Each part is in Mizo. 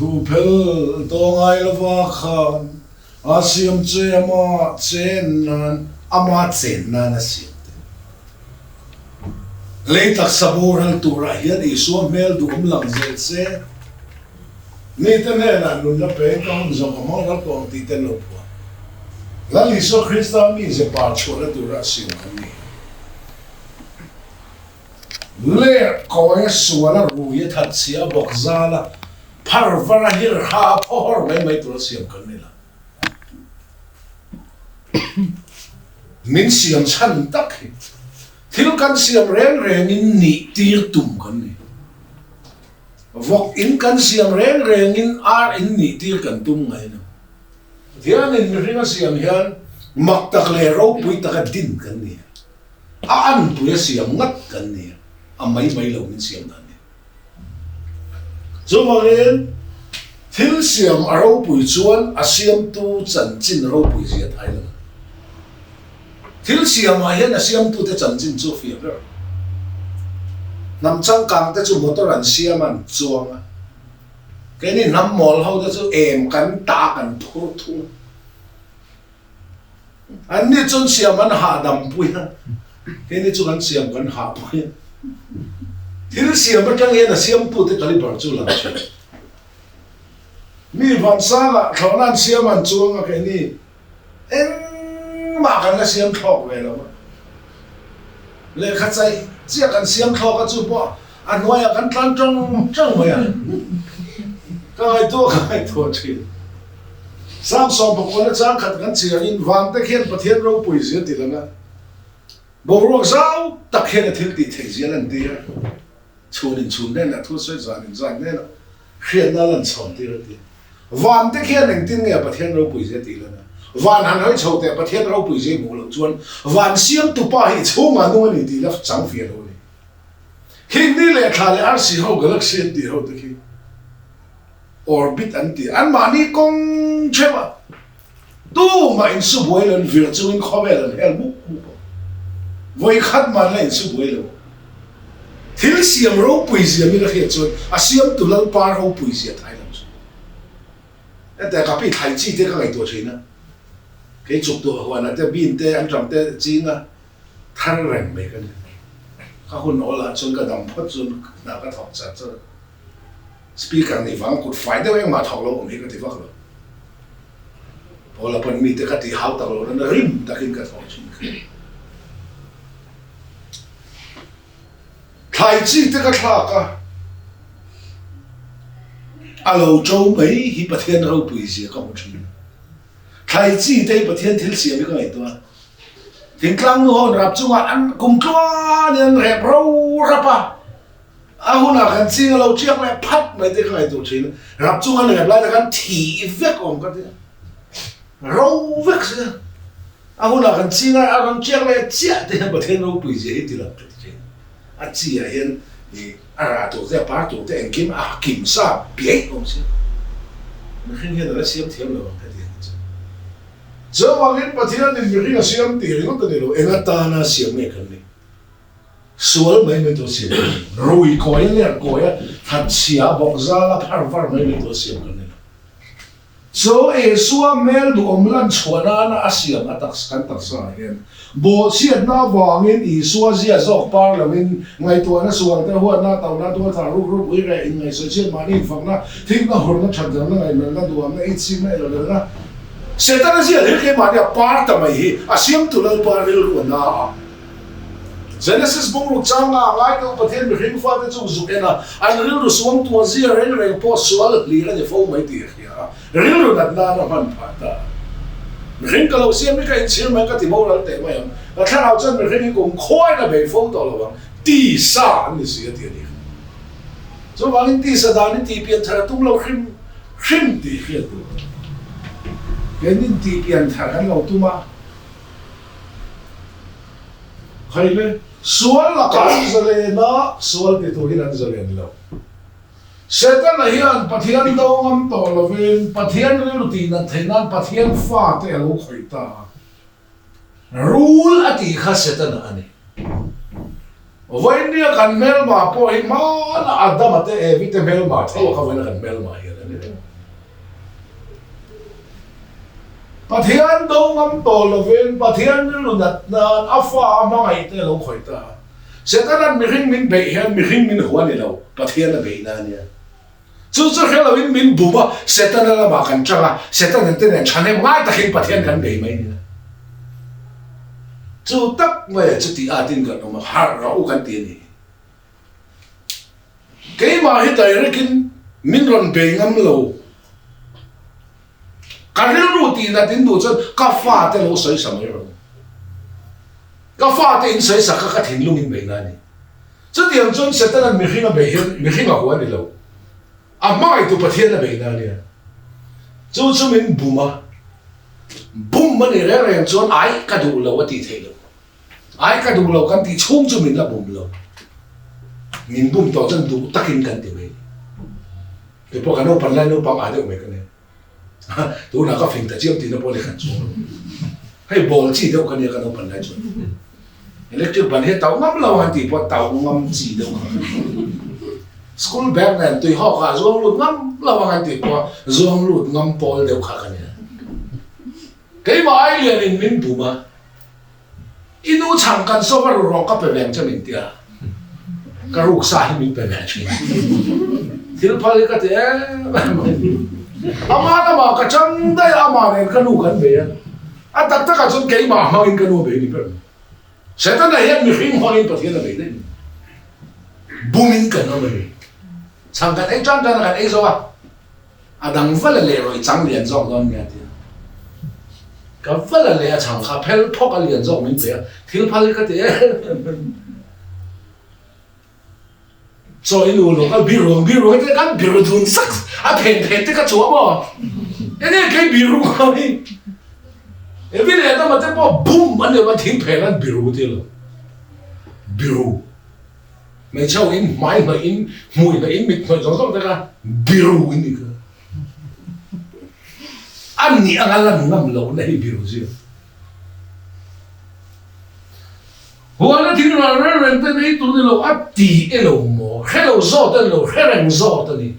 Thu phel tawh ngai lova khan a siam che ama chen nan, ama chen nan a siam te. Lei taksa boral turah hian Isua hmel duhawm lang zel se, mite hnenah nunna peng ka hun zawng ka hmang ral tawh ang tih te an lo phuah. Lal Isua Krista mi ze par chhuahna tura a siam kan ni. Ler kawi a sual a rui a that chhia a bawk zal a phar var a hir ha a phaw hawr mai mai tur a siam kan ni lo. Min siam chhan tak hi thil kan siam reng reng in nih tir tum kan ni. Vawk in kan siam reng reng in ar in nih tir kan tum ngai lo. Pathianin mihring a siam hian mak tak leh ropui taka din kan ni a. A anpui a siam ngat kan ni a, a mai mai lo min siam dan ni. Chuvangin thil siam a ropui chuan a siamtu chanchin ropui zia thai lo. Thil siamah hian a siamtute chanchin chu a fiah ber. Hnam changkang te chu motor an siam a an chuang a, keini hnam mawl ho te chu em kan ta kan phur thung. An ni chuan siam an hahdam pui a, keini chu kan siam kan hah pui a. Thil siam atang hian a siamtute caliber chu lang thin. Mi vansangah thlawhna an siam an chuang a, keini engmah kan la siam thlawk ve lo a. Lehkha chaih chiah kan siam thlawk a, chu pawh a hnuaiah kan tlan tang tang mai a. Ka ngaihtuah ka ngaihtuah thin. Sam 19 chang khat kan chiangin vante khian Pathian ropui zia ti lang a, boruak zau tak hian a thil tih theih zia lan tir a, chhun in chhun hnenah thu sawi zan in zan hnenah hriatna lan chhawn tir a ti. Vante khian engtin nge Pathian ropui zia ti lang a, van han hawi chho teh Pathian ropui zia i hmuh loh chuan van siamtu pa hi i chhungah nung a ni tih la chang fiah lo a ni. Khing ni leh thla leh arsi ho galaxy an tih ho te khi. Orbit an ti. Anmahni kawng theuh a, tumah insu buai lo an vir chungin khawvel an hel mup mup a. Vawi khat man la insu buai lo. Thil siam ropui zia min a hriat chuan a siamtu Lalpa ropui zia thai lo chu. Hetiang ka pi thlai chi te ka ngaihtuah thin a. Kei chuk duh huanah te bean te an ram te ching a thar reng mai ka ni. Ka hun awlah chuan ka dam phawt chuan hna ka thawk char char a. Speaker nih vang kut fai deuh engmah thawk lo awm hi ka ti vak lo. Paula pawn mite ka tih hau tak lo nan rim takin ka thawk thin kha. Thlai chi te ka thlak a, a lo to mai hi Pathian ropui zia ka hmu thin. Thlai chi te hi Pathian thil siam hi ka ngaihtuah a. Thingtlang nu ho rap chungah an kum tluanin an rep ro rap a. A hunah kan ching a lo chiak leh phat mai te ka ngaihtuah thin a, rap chung an rep lai te khan thi vek awm ka ti a, ro vek si a, a hunah kan ching a a rawn chiak leh chiah te hian Pathian ropui zia hi ti lang ka ti thin. A chi ah hian ih a rah tur te a par tur te engkim a kim sa piaih awm si a, mihring hian a la siam thiam lo ang ka ti ang chu. Chuvangin Pathianin mihring a siam tih ringawt a ni lo, eng atana siam nge kan ni? Sual mai mai tur siam kan ni lo. Rui kawi a ler kawi a, thatchhia a bawk zal a phar var mai mai tur siam kan ni lo. Chaw Isua hmel duhawm lan chhuah nana a siam a taksa kan taksa ah hian bawhchhiatna avangin Isua zia zawk par loin ngaihtuahna sual te huatna tauhna tualthah ruk ruk ui reh inngaihsawichhiat mahni infakna thikna hurna thatzamna ngaihmelna duhamna itsikna elawlelna Setana zia hlir keimahni a par ta mai hi a siamtu Lalpa rilru a na a. Genesis bungruk changa a ngai deuh Pathian mihring fate chu zuk en a, an rilru suang tuah zia reng reng pawh sual hlir a ni fo mai tih a hria a, rilru nat nan a hman phah ta. Mihring ka lo siam hi ka inchhir mai ka ti boral teh mai ang, ka thlarau chuan mihring hi kum khuain a bei fo tawh lo ang, tisa an ni si a ti a ni. Chuvangin tisa dan hi tih pian thar a tum lo hrim hrim tih hriat tur a ni. Keinin tih pian thar kan lo tum a. Khaile, sual lakah an zalen a, sual ti turin an zalen lo. Setana hian Pathian do ngam tawh lovin Pathian rilru tih nat theih nan Pathian fate a lo khawih ta a. Rul a tih kha Setana a ni. Vawinia kan hmelma pawh hi hmana Adama te Evi te hmelma tho a kha vawiina kan hmelma hian a ni reng. Pathian do ngam tawh lovin Pathian rilru nat nan a fa a hmangaih te a lo khawih ta a. Setana'n mihring min beih hian mihring min hua ni lo, Pathian a beihna a nia. Chu chu hre loin min bum a, Setana lamah kan chang a, Setana te nen thahnem ngai takin Pathian kan bei mai nia. Chu tak maia chuti atin kan awm a, harh rawh u kan ti a ni. Keimah hi direct-in min rawn bei ngam lo. Ka rilru tihnat in duh chuan ka fate lo sawisa mai rawh. Ka fate in sawisa kha ka thinlung in beihna a ni. Chutiang chuan Setana'n mihring a beih hian mihring a hua a ni lo. A hmangaihtu Pathian a beihna a nia. Chu chu min bum a. Bum a nih reng reng chuan ai ka duh lo a tih theih loh. Ai ka duh lo kan tih chhung chu min la bum lo. Min bum tawh chuan duh takin kan ti mai. Kei pawh ka naupang lai naupang ah deuh mai ka nia. Tunah ka fing ta chiam tihna pawh leh kan chuang lo. Hei ball chi deuh ka nia ka naupang lai chuan. Electric ban hi a tauh ngam lo ang tih pawh tauh ngam chi deuh kha. School bag nen tui hawk ah zuang lut ngam lo ang an tih pawh zuang lut ngam pawl deuh kha ka nia. Keimah ai lianin min bum a. I nu chhang kan sawm a ru rawh ka pe veng che min ti a, ka ruk sa hi min pe ve thin. Thil phal hi ka ti em em a ni. Ama lamah ka chang daih a, amah nen ka nu kan bei a. A tak takah chuan keimah hmangin ka nu a bei ni ber mai. Setana hian mihring hmangin Pathian a bei daih mai. Bumin kan awm a ni. Chhang kan ei tan tan a, kan ei zo a. A dang va la leh rawh i chang lian zawk dawn nia tia. Ka va la leh a chang kha phel phawk a lian zawk min pe a, thil phal hi ka ti em em em. Chaw i nu lo kal biru ang biru ang te kan biru dun sak a phen phen te ka chuah maw. Enge kei biru ang hi. Evi leh Adama te pawh bum an ni lo a thing phen an biru ti lo. Biru. Hmeichhe ho in hmai hnawih in, hmui hnawih in, mit hnawih zawng zawng te kha biru in ni kha. A nih anga lan ngam lohna hi biru zia. Huana thil ral reng reng ten ei tur ni lo a ti e lo maw, hre lo zawt a ni lo, hre reng zawt a ni.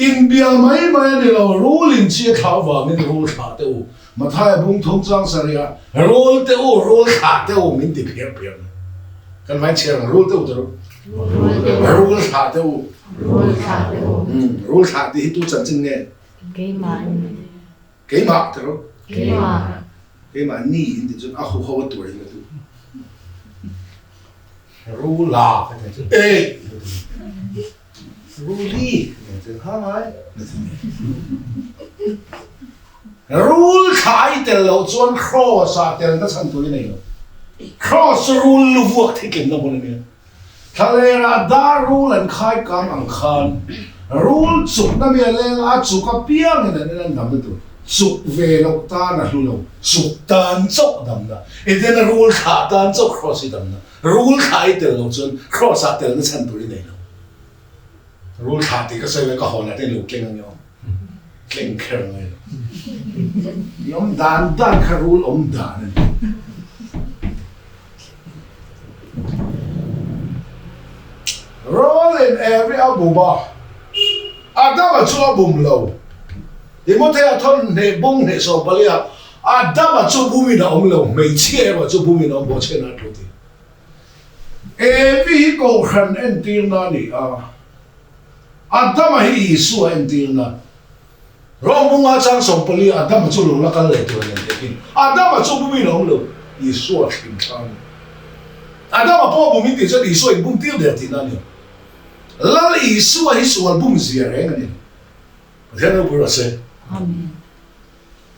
Inbia mai mai a ni lo, rul in chi a thlah vangin rul thlah teh u. Mathaia bung thum chang sarih ah, Rul teh u, rul thlah teh u min ti phiar phiar mai. Kan vai chhiar ang, rul teh u teh u. Rul thlah teh u. Rul thlah teh u. Rul thlah tih hi tu chanchin nge? Keimah. Keimah teh u. Keimah. Keimah ni in ti chuan a huho a tur in a duh. Rula ka ti chu ei ka ti. Ruli ka ti chu hai ka ti. Rul thla i tel loh chuan cross ah telna chhan tur i nei lo. Cross chu rul lu vuak thikemna hmun a nia. Thlalera dar rul an khai kang ang khan rul chukna mi a leng a, chuk apiangin an en an damna tur. Chuk ve loh tan a hlu lo, chuk tan chauh damna. Edena rul thlah tan chauh Kraws hi damna. Rul thlah i tel loh chuan Kraws ah telna chhan tur i nei lo. Rul thlah tih ka sawi ve ka hawnah te lo tleng ang i awm. Tleng kher ngai lo. I awm dan dan kha rul awm dan a ni. Rul in Evi a bum a, Adama chu a bum lo. Timothea thawn hneh bung hneh sawm pali ah Adama chu bumin a awm lo, hmeichhia erawh chu bumin a awm bawk chhen a tlu ti. Evi hi kohhran entirna a ni a, Adama hi Isua entirna. Rawng bunga chang 14 ah Adama chu lo la kal leh tur a nen teh Adama chu bumin a awm lo, Isua hrim thla a ni. Adama pawh bumin tih chuan Isua in bum tir der tihna a ni lo. Lal Isua hi sual bum zia reng a ni lo. Pathian ropui rawh se. Amen.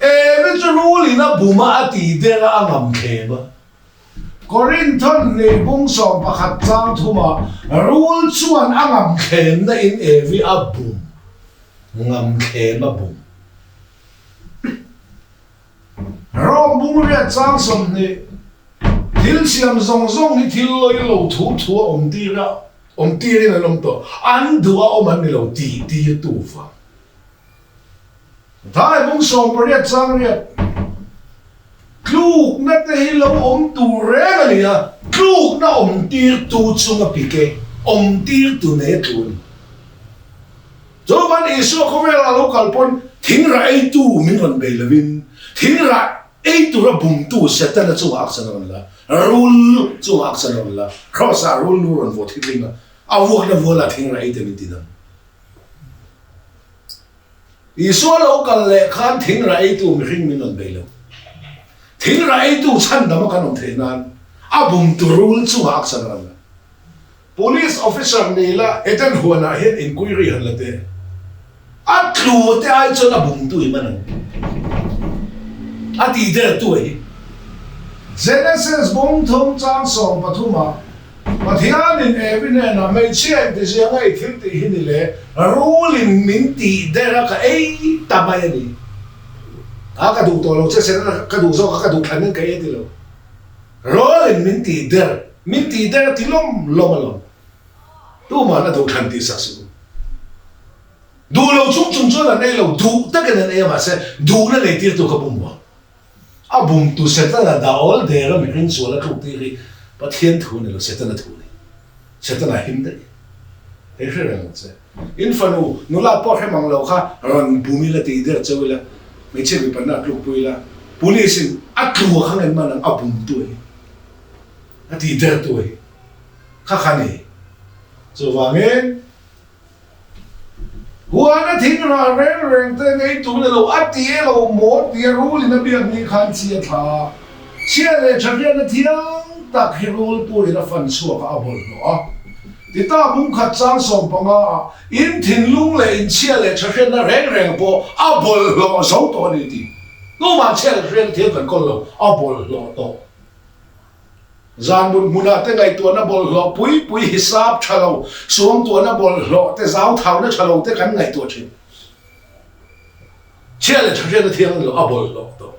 Evi chu rul in a bum a, a tih der a, a ngam thlem a. Korinthon nih bung 11 chang thumah rul chuan a ngam thlemna in Evi a bum, ngam thlem a bum. Rom bung riat chang 20, Thil siam zawng zawng hi thil lawi lo thu thu a awm tir a, awm tirin an awm tawh, an duh a awm an ni lo tih tirtu vang. Thai bung 18 chang riat. Tlukna te hi lo awm tur reng a ni a, tlukna awm tirtu chunga pik e, awm tirtu nei a tlu a ni. Chuvan Isua khawvelah lo kal pawn thingrah eitu min rawn bei lovin thingrah ei tura bumtu Setana chungah aksan a rawn la, rul chungah aksan a rawn la, Kraws-ah rul lu rawn vawt hitling a, a vuakna vualah thingrah ei te min ti dam. Isua lo kal leh khan thingrah eitu mihring min rawn bei lo. Thingrah eitu chhandama kan awm theih nan a bumtu rul chungah aksan a rawn la. Police officer ni la Eden huanah hian inquiry han la teh. A tlu te ai chuan a bumtu i man ang. A tih der tu a hi. Genesis bung thum chang 13 ah Pathianin Evi hnenah hmeichhia in tizia ngei thil tih hi ni le, rulin min tih der a ka ei ta mai a ni. A ka duh tawh lo che Setana ka duh zawk a ka duh thlan in ka ei a ti lo. Rawlin min tih der, min tih der a ti lawm lawm alawm. Tuma'n a duh thlan tih sak suh u. Duh lo chung chung chuan an ei lo, duh takin an ei a mahse duhna nei tirtu kha bum vang. A bumtu Setana dah awl der a mihring sual a thluk tir hi Pathian thu a ni lo, Setana thu a ni. Setana him daih. Hei hre reng ang che. In fanu nula pawh hre mang lo kha rawn bum ila tih der cheu ila, hmeichhia mipanna a tlukpui ila, police in a tlu a kha ngen man ang a bumtu a hi, a tih dertu a hi kha kha ni. Chuvangin huana thing rah reng reng te ngei tur ni lo, a ti e lo maw tia rul in a biak ni khan chi a thla a, chhia leh tha hriatna thiang tak hi rul puiin a fan chhuak a, a bawlhhlawh a. Tita bungkhat chang 15 ah in thinlung leh in chhia leh tha hriatna reng reng pawh a bawlhhlawh zo tawh a ni tih. Tumah chhia leh hriatna thiam kan kawl lo, a bawlhhlawh tawh. Zan mut hmunah te ngaihtuahna bawlhhlawh pui pui hisap tha lo, suangtuahna bawlhhlawh te zauthauna tha lo te kan ngaihtuah thin. Chhia leh tha hriatna thiam a ni lo, a bawlhhlawh tawh.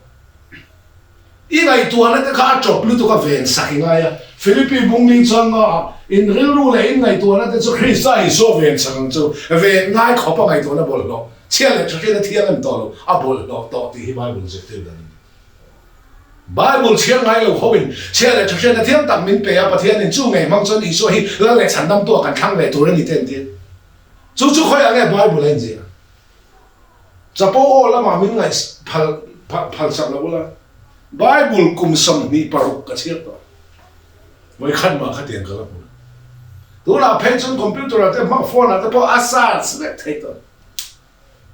I ngaihtuahna te kha a chawp lutuk a ven sak i ngai a. Philippi bungli chuan nga ah, in rilru leh in ngaihtuahna te chu Krista Isua ven sak ang chu, ven ngai khawp a ngaihtuahna bawlhhlawh, chhia leh tha hriat a thiang em tawh lo, a bawlhhlawh tawh tih hi Bible zirtir dan a ni. Bible chhiar ngai lo ho in chhia leh tha hriat a thiang tak min pe a, Pathian in chu ngei hmang chuan Isua hi Lal leh Chhandamtu ah kan thlang ve tur a ni te an ti a. Chu chu khawiah nge Bible a inziah? Chapo aw lamah min ngaih phal phal sak lo ula, Bible kum 26 ka chhiar tawh. Vawikhat mah khatiang ka la hmu lo. Tunah phei chuan computer ah te hmang phone ah te pawh a search vek thei tawh.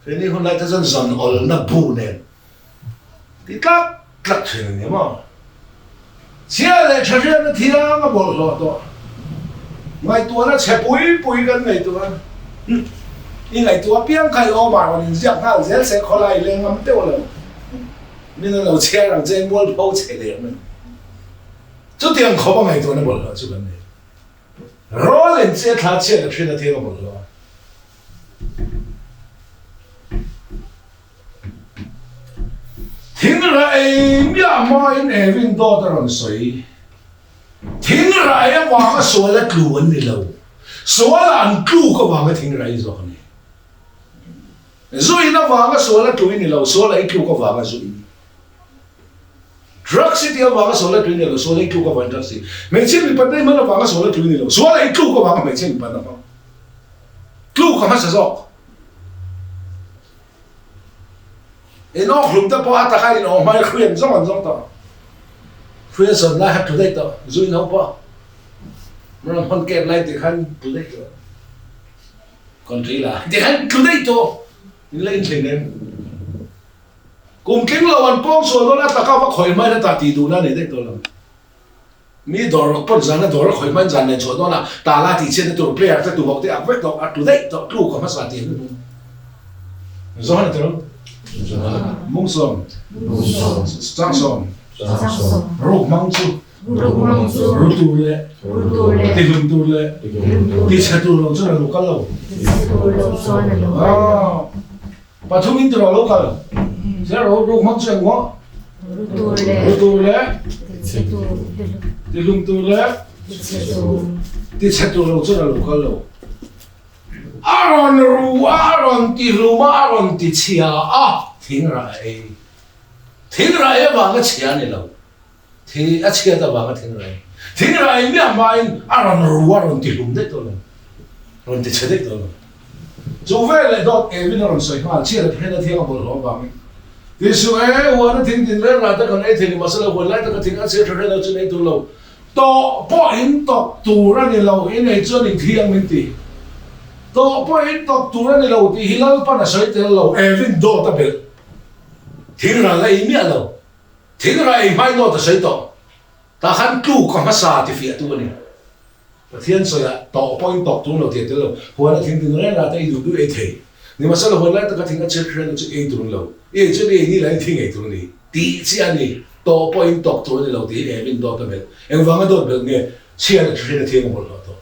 Keini hun lai te chuan zan awlna bu nen ti tlak tlak thin a ni maw? Chhia leh tha hriatna thiang a bawlhhlawh tawh. Ngaihtuahna chhe pui pui kan ngaihtuah a. I ngaihtuah apiang kha i awmah rawn inziak nghal zel se khawlai i leng ngam teuh lo. Min an lo chhiar ang che mualpho chhe der mai. Chutiang khawp a ngaihtuahna bawlhhlawh chu kan nei. Rawl in che thla chhiat a hriatna thiang a bawlhhlawh a. Thing rah ei miah hmain Evin dawt a rawn sawi. Thing rah ei avanga sual a tlu an ni lo. Sualah an tluk avanga thing rah ei zawk a ni. Zu in avanga sual a tlu i ni lo, sualah i tluk avanga zu in. Drugs i tih avanga sual a tlu i ni lo, sualah i tluk avangin drugs i. Hmeichhia mipatna i hman avanga sual a tlu i ni lo, sualah i tluk avanga hmeichhia mipatna hmang. Tluk a hmasa zawk. In awk hlum te pawh a taka in awh hmai hruian zawng an zawng tawh. Hruian sawn lai kha tlu daih tawh, zu in ho pawh rawn hawn kep lai tih khan tlu daih tawh. Country la tih khan tlu daih tawh. In la inthlen em? Kum tling lo an pawng sual dawn a taka va khawih hmai na ta tih duhna nei daih tawh lo. Mi dawr pawn zan a dawr a khawih hman zan nen chhuah dawn a, tala tih chhiatna tur player te tuvawk te ak vek tawh a tlu daih tawh tluk a hmasa tih an hmu. Zohan a tel? Mung sawm. Chang sawm. Ruk hmang chu. Ru tur leh. Tihlum tur leh. Tichhe tur lo chuan a lo kal lo. Pathum in tiraw lo kal. Sia ro ruk hmang chu engmaw? Ru tur leh. Tihlum tur leh. Tichhe tur lo chuan a lo kal lo. A rawn ru a, a rawn tihlum a, a rawn tichhia a, thing rah a ei. Thingrai avanga chhia a ni lo. Thi a chhiat avanga thingrai. Thingrai miah hmain a rawn ru a rawn ti hlum daih tawh lo. Rawn ti chhe daih tawh lo. Chu veleh dawt evin a rawn sawi nghal chhiat a phen a thiang a bawlhhlawh avangin. Ti suh e, huan a thing tin reng rai te kan ei thei ni mahse huan lai taka thing a chhiat tha hre lo chu nei tur lo. Tawh pawh in tawk tur a ni lo, i nei chuan in thiang min ti. Tawh pawh in tawk tur a ni lo tih hi Lalpan a sawi tel lo, Evin dawt a belh. Thingral a ei miah lo. Thingral ei hmain dawt a sawi tawh. Tah khan tluk a hmasa ti fiahtu a ni. Pathian sawiah tawh pawh in tawk tur lo tih a tel lo. Huan a thing tin reng rate i duh duh ei thei. Nimahsela huan lai taka thing a chhiat hriat chu ei tur a ni lo. I ei chuan i ei ni lahin thing ei tur a ni. Tih chiah a ni. Tawh pawh in tawk tur a ni lo tih hi em in dawt a belh. Engvanga dawt belh nge chhiat a hriat a thiang a bawlhhlawh tawh.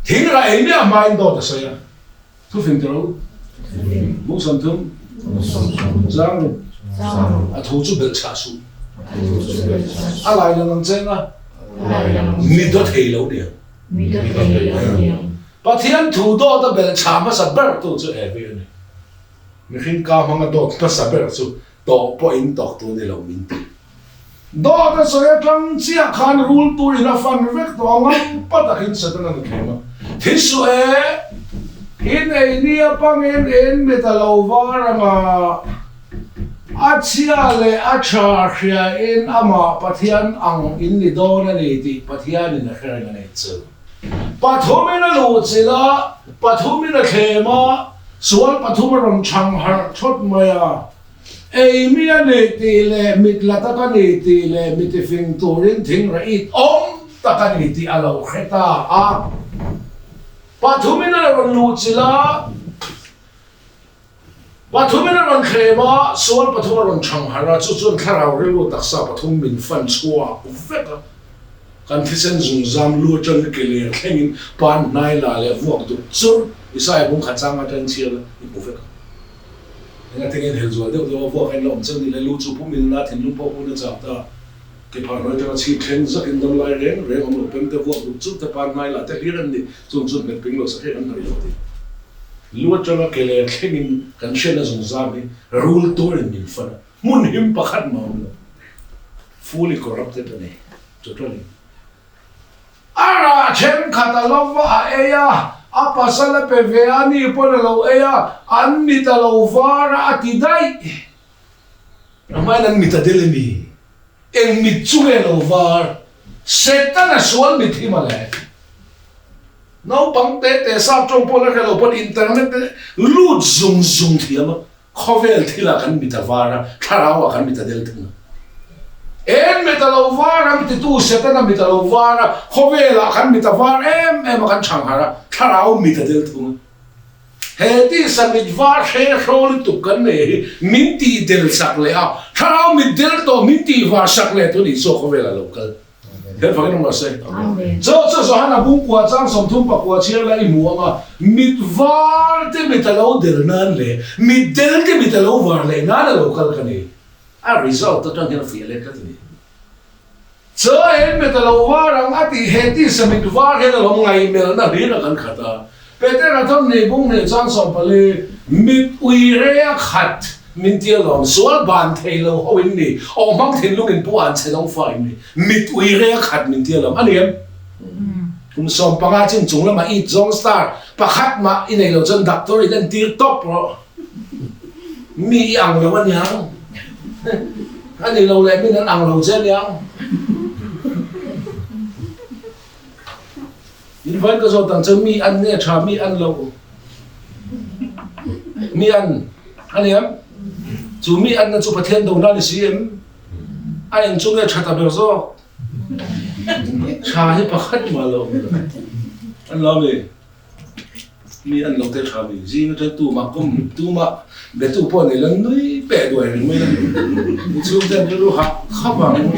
Thing rah ei miah hmain dawt a sawi a. Thufing ti ro. Bung 30. Zang ruk. A thu chu belh chhah suh. A lai lang ang cheng a. Mi dawt thei lo niang. Pathian thu dawt a belh chhah hmasa ber tu chu Evi a ni. Mihring ka hmanga dawt hmasa ber chu Tawh pawh in tawk tur ni lo min ti. Dawt a sawi atang chiah khan rul tur in a fan vek tawh a ngam pa takin Satan a ni thlem a. Thi suh e, in ei nia pangin in mit a lo var anga a chhia leh a tha hria in amah Pathian ang in ni dawn a ni tih Pathian in a hre reng a ni chu. Pathumin a luhchilh a, pathumin a thlem a, sual pathum a rawn chhang harh thawt mai a. Ei mi a nih tih leh mit la tak a ni tih leh mi tifing turin thing reh it awm tak a ni tih a lo hre ta a. Pathumin a rawn luhchilh a, pathumin a rawn thlem a, sual pathum a rawn chhang harh a, chu chuan thlarau rilru taksa pathum min fan chhuak vek a. Kan thisen zungzam lu atang ke ler thlengin pan hnai la leh vuak duk chur Isaiah bung khat chang atang chhiar la i hmu vek ang. Enga tinge inhel zual deuh deuh a vuak en la awm cheu ni le lu chu pum in na thinlung pawh hun a chak ta. Ke phar hnuai atanga chhip thleng zak in dam lai reng reng awm lo pem te vuak duk chur te pan hnai la te hlir an ni chung chu hmet ping lo sakhek an hnawih lo ti. Lu atanga ke ler thlengin kan hriatna zungzam hi rul turin min fan a. Hmun him pakhat mah awm lo. Fully corrupted a ni. Totally. A rah thenkhat a lo va a ei a, a pasal a pe ve a, ni pawn a lo ei a, an mit a lo var a, a ti daih. A hmain an mit a del emi? Eng mit chu nge lo var? Setana sual mit hi mawle. Naupang te te sap tawng pawh la hre lo pawn internet te lut zung zung thiam a. Khawvel thilah kan mit a var a, thlarauah kan mit a del thung a. Eng mit a lo var ang titu Setana mit a lo var a, khawvelah kan mit a var em em a, kan chhang harh a, thlarau mit a del thung a. He tisa mit var hre hraw lutuk kan nei hi min tih del sak leh a, thlarau mit del tawh min tih var sak leh tun Isua khawvelah lo kal. He fakin awm rawh se. Chaw chu Johana bungkua chang 39 chhiar la i hmu ang a, mit var te mit a lo del nan leh mit del te mit a lo var leh nan a lo kal ka ni. A result atang hian a fiah let tlat a ni. Chaw en mit a lo var ang a tih he tisa mit var hian a lo ngaihmelhna hlir a kan khat a. Petera thawmhnih bunghnih chang 14, Mit ui re a khat min tia lawm, sual ban thei lo ho in ni, aw hmang thinlung in pu an che dawng fa in ni, mit ui re a khat min tia lawm a ni em? Kum 15 chin chung lamah it zawng star pakhat mah i nei lo chuan doctor in entir tawp rawh. Mi i ang lo a niang. A ni lo leh min an ang lo che a niang. In vain ka zawt ang che mi an nge tha mi an lo mi an a ni em chu mi an na chu Pathian do na ni si em a eng chu nge tha ta ber zawk tha hi pakhat mah lo an lo mi mi an lo te tha mi zing atang tu mah kum tu mah be tu pawh nei la nui peh duai reng mai la mi chhung ten rilru hah khap ang.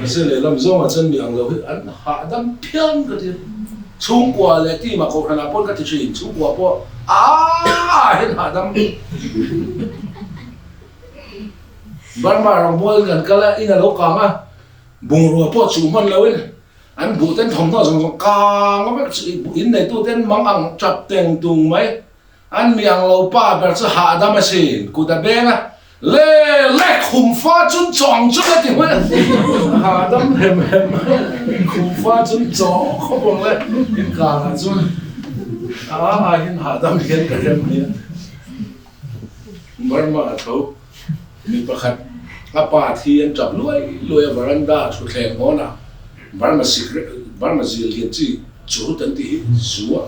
Mahse lehlam zawngah chuan mi ang lo hi an hahdam phian ka ti. Chhungkua leh team ah kohhranah pawn ka ti thin, chhungkua pawh aah hian hahdam. Burma rawngbawl kan kal a, in a lo kang a, bungrua pawh chuh hman loin an buh ten thawmhnaw zawng zawng kang vek chu in neitu ten mang ang tap teng tung mai. An mi ang lo pa ber chu hahdam asin, kut a beng a, Le le khum fa chun chaw ang chu ka ti hmai a, hahdam hem hem khum fa chun chaw khawp ang le inkarah chuan a aiin hahdam hian ka rem mai a. Burma a tho mi pakhat a pa thi an tap luai luai a veranda thutthleng hawnah Burma sikret Burma zil hian chi churut an tih hi zu a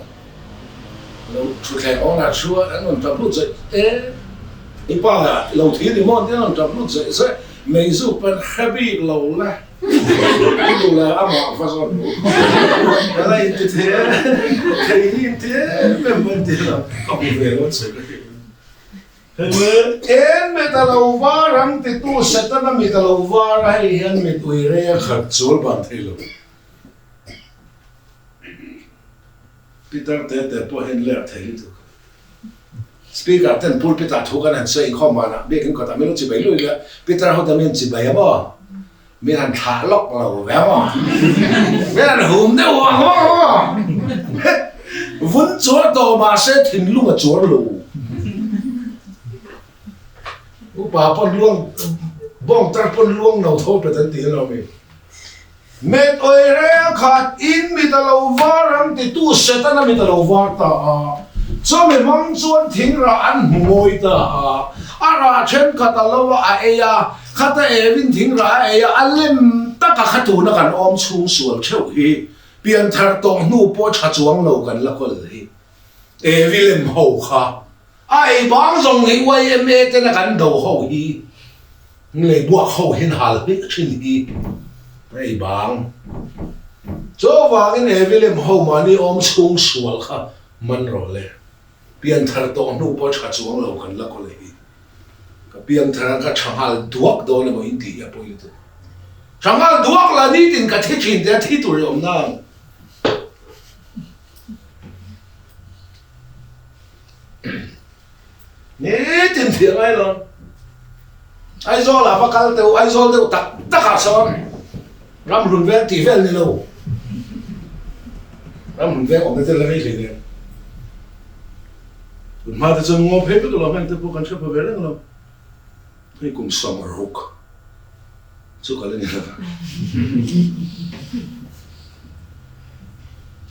Lo thutthleng awnah chuan an rawn tap lut zaih e. I pa lo thi ni maw tia an rawn tap lut zaih zaih. Meizu pen hre bik lo le. I duh leh amah va zawn ru. Ka la inti thei e, thei hi inti em em mai tia lo ka hmu ve lo an sawi ka hriat lo. En mit a lo var ang titu Setana mit a lo var a hei hian mit ui rei a khat chual ban thei lo. Peter te te pawh hian ler thei lutuk. Speaker ten pulpit ah thu kan han sawi inkhawm vanah biakin kawtah min lo chibai lui leh Peter ho te min chibai a maw? Min han thlah lawk lo ve a maw? Min han hum deuh vang vang a maw? Vun chuar tawh mahse thinlung a chuar lo. Upa pawn luang bawng tar pawn luang no tho pet an ti alawm i. Met awi reng khat in mit a lo var ang titu Setana mit a lo var ta a, chumi hmang chuan thing rah an hmu ngawi ta a, a rah thenkhat a lo a a ei a, khata evin thing rah a ei a, a lem taka kha tuna kan awm chhung sual theuh hi pianthar tawh hnu pawh tha chuang lo kan la kawl hi evi lem ho kha a ei bang zawng hi yma tena kan do ho hi. Lei buak ho hian hal hmih thin hi a ei bang. Chuvangin Evilem ho mahni awm chhung sual kha man rawh le. Pianthar tawh hnu pawh tha chuang lo kan la kaw leh hi. Ka pianthar a ka tha nghal duak dawn emaw in tih hi a pawi lutuk. Tha nghal duak la nitin ka thi thin tih a thi tur i awm nan. Nitin thih ngai lo. Aizawl ah va kal teuh, Aizawl deuh tak tak ah sawn ramhlun veng tih vel ni lo. Ramhlun veng awmna te la rei hlei nen. Tun hma te chuan ngaw phei vek lo, heng te pawh kan hre pha ve reng lo. Hei kum 60 chu ka la ni lo.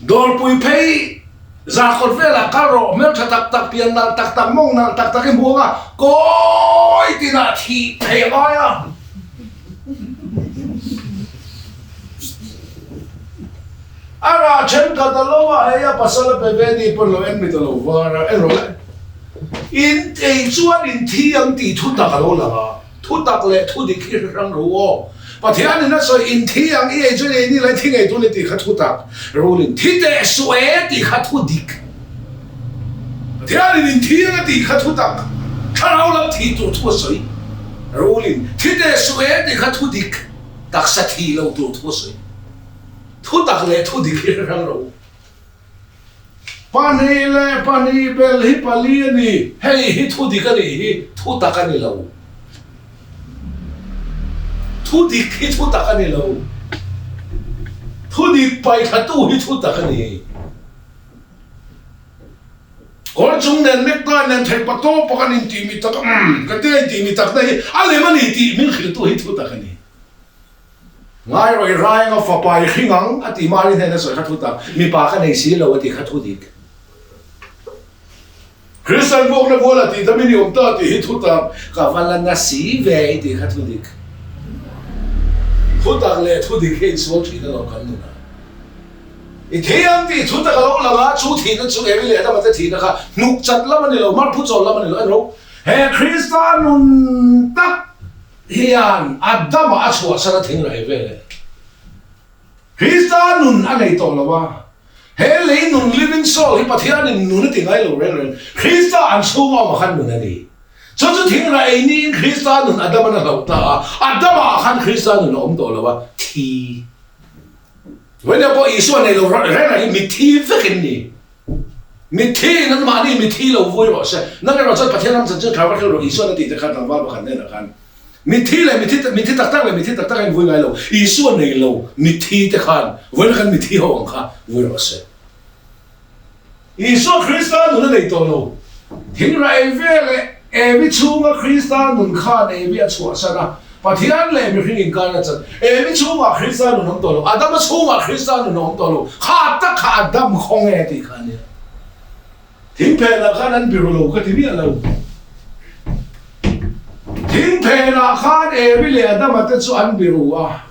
Dawrpui phei zarkawt velah kal rawh, hmeltha tak tak, pian nalh tak tak, mawng nalh tak tak i hmu ang a, kawi tinah thih phei a ngai a. A rah thenkhat a lo a, hei a pasal a pe ve ni pawn lo en mit a lo var a, en rawh le. In ei chuan in thi ang tih thu tak a lo lang a. Thu tak leh thu dik hi hre hrang ru aw. Pathian in a sawi in thi ang i ei chuan ei ni lai thi ngei tun i tih kha thu tak rulin thi teh suh e tih kha thu dik. Pathian in in thi ang a tih kha thu tak thlarau lam thih tur thu a sawi rulin thi teh suh e tih kha thu dik taksa thih lo tur thu a sawi. Thu tak leh thu dik hi hre hrang ru. Pahnih leh pahnih bel hi pali a ni. Hei hi thu dik a nih hi, thu tak a ni lo. Thu dik hi thu tak a ni lo. Thu dik paihthatu hi thu tak a ni. Kawr chung nen necktie nen theih pa tawp a kan intih mi tak a, umm, ka tia intih mi takna hi a lem a ni tih min hrilhtu hi thu tak a ni. Ngai rawih rai anga fapa i hring ang a tih Mari hnena sawi kha thu tak, mipa ka nei si lo a tih kha thu dik. Kristian vuakna vuala tih dam in i awm ta tih hi thu tak, ka va la na si ve i tih kha thu dik. Thu tak leh thu dik hi insual thin alawm kan nunah. I thi ang tih thu tak a lo lang a, chu thihna chu Evi leh Adama te thihna kha hnuk chat lam a ni lo, marphu chawl lam a ni lo, en rawh. He Krista nun tak Hian Adama a chhuahsan a thing raih vel e. Krista nun a nei tawh lo a, he lei nun living soul hi Pathianin nun a ti ngai lo reng reng. Krista an chhunga awm ah khan nun a ni. Chu chu thing raih ei niin Krista nun Adaman a hlauh ta a, Adama ah khan Krista nun a awm tawh lo a, thi. Vawiin pawh Isua nei lo reng reng hi mitthi vek in ni. Mitthi in anmahni mitthi lo vui rawh se. Nang erawh chuan Pathian ram chanchin thar va hril rawh Isuan a tih te khan tlangval pakhat hnenah khan mitthi leh mitthi mitthi tak tak leh mitthi tak tak a invui ngai lo. Isua nei lo mitthi te khan vawiin khan mitthi ho ang kha vui rawh se. Isua Krista nun a nei tawh lo. Thingrah ei ve leh Evi chhunga Krista nun khan Evi a chhuahsan a, Pathian leh mihring inkar a chan. Evi chhungah Krista nun awm tawh lo, Adama chhungah Krista nun a awm tawh lo, kha tak kha Adam khaw nge tih kha a nia. Thing phenah khan an biru lo ka ti miah lo. Thing phenah khan Evi leh Adama te chu an biru a.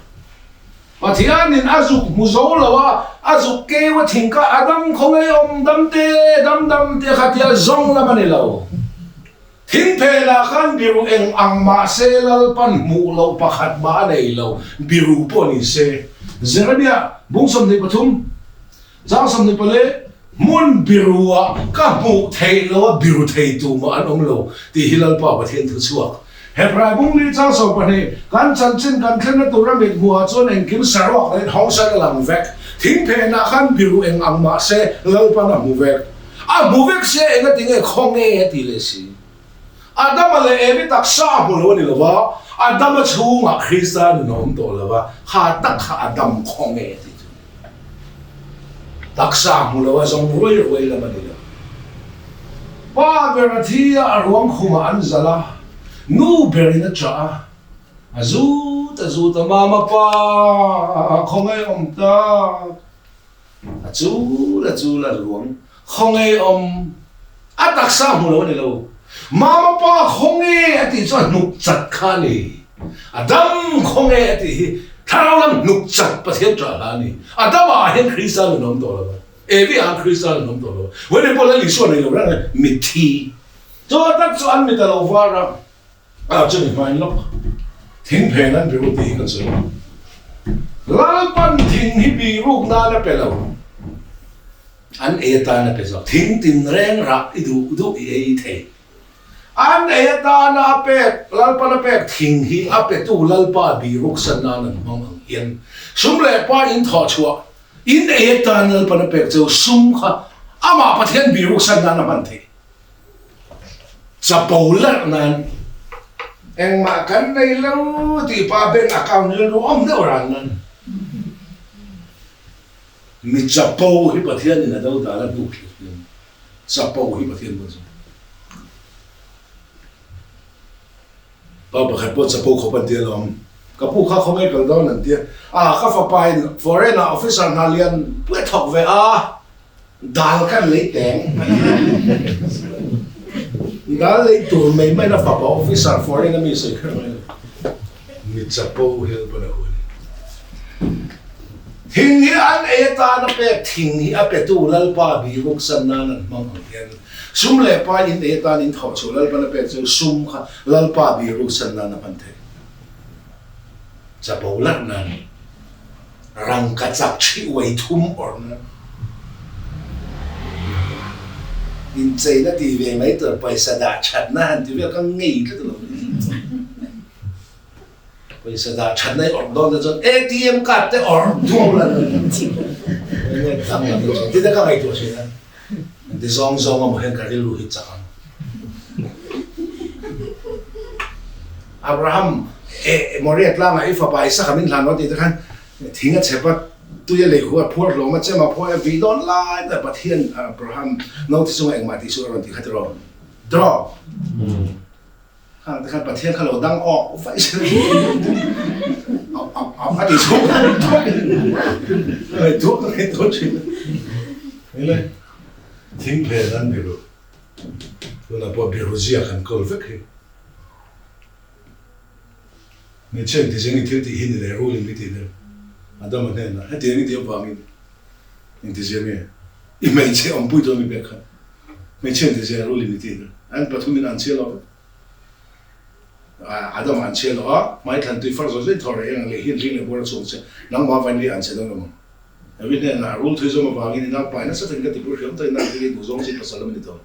Pathianin a zuk hmu zo lo a, a zuk keu a thing kha Adam khaw ngei awm dam te, dam dam te kha tia zawng lam a ni lo. Thing phenah khan biru eng ang mah se Lalpan hmuh loh pakhat mah a nei lo, biru pawh ni se. Jeremiah bung 23. Zang 24 hmun biruah ka hmuh theih lo a biru thei tu mah an awm lo tih hi Lalpa Pathian thu chhuak. Hebrai bungli chang 12 kan chanchin kan thlenna tura mit hmuhah chuan engkim saruak leh hawngsan a lang vek. Thing phenah khan biru eng ang mah se Lalpan a hmu vek. A hmu vek sia engati nge khaw nge a ti leh si. Adama leh Evi taksa a hmu lo a ni lo va, Adama chhungah Krista nun a awm tawh lo va, kha tak kha Adam khaw nge tih chu taksa a hmu lo a, zawng ruai ruai lam a ni lo. Pa ber a thi a, a ruang khumah an zalh a, nu berin a chah a, a zut a zut a, Mama pa khaw nge awm tak? A chul a chul a ruang khawnge awm a taksa hmu lo a ni lo. Mama pa khawnge a tih chu a hnuk chat kha a ni. A dam khawnge a tih hi thlarau lam hnuk chat Pathian ṭah hla a ni. A damah hian Krista nun a awm tawh lo va, Evi ah Krista nun a awm tawh lo va. Vawiin pawh Lal Isua nei lo reng reng mitthi chu a tak chu an mit a lo var a. A chu ni hmain lawk thing phen an biru tih hi kan sawi lo. Lalpan thing hi biruk nan a pe lo, an ei atan a pe zawk. Thing tin reng rah i duh duh i ei thei. An ei atana a pek, Lalpan a pek thing hi a petu Lalpa biruk san nan an hmang ang hian sum leh pa in thawh chhuah in ei atan Lalpan a pek cheu sum kha amah Pathian biruk san nan a hman theih. Chapo larh nan engmah kan nei lo tih pa bank account rilru awm deuh ran nan mi chapo hi Pathian in a do dal a hnuk thlir hian chapo hi Pathian pawn chu pa pakhat pawh chapo khawp an tia lawm ka pu kha khawnge kal dawn an tia a ka fapa in foreign ah officer hna lian pui a thawk ve a. Dal kan lei teng. Dal lei tur mai mai na fapa officer foreign a mi sawi kher mai lo. Mi chapo hi Lalpan a hu a ni. Thing hi an ei atan a pek, thing hi a petu Lalpa biruk san nan an hmang ang hian sum leh pa in ei atan in thawh chhuah Lalpan a pek chu sum kha Lalpa biruk san nan a hman theih. Chapo larh nan. Rangkachak ṭhi uai thum awrhna incheina ti ve mai tur pawisa dah ṭhatna han ti vel ka ngei tlat lo. Pawisa dah ṭhatna i awrh dawn te chuan ATM card te awrh duau la ti te ka ngaihtuah ṭhin a. Ti zawng zawng amaw hian ka rilru hi chak ang. Abraham eh Moriah tlangah i fapa Isaka min hlan rawh tih te khan thing a chep a, tui a lei hu a, phuar hlawm a, chem a phuar a, vih dawn lai tak Pathian Abraham naute chunga engmah tih suh a rawn ti kha tiraw? Tiraw? Khang te khan Pathian kha lo dang awk vaih se a ti chhuak ngaihtuah ka ngaihtuah thin a. Thing phen an biru tunah pawh biru ziak an kawl vek hi. Hmeichhia engtizeng i thil tih hi ni leh ruling i tih ber Adama hnenah hetiang i tih avangin engtizia nge i hmeichhe awmpui dawn mi pek kha hmeichhia engtizia ruling i tih ber an pathumin an chhia lo vek Adama an chhia lo a hmai thlan tui far zawih zawih thawh reh ang leh hian hling leh buar a chhuak che nangmah vain leh an chhe dawn lo ang David hnenah rul thui zawm avangin i naupai nasa takin ka tipur hriam takin nang hi duh zawng chi pasal a ni tawh.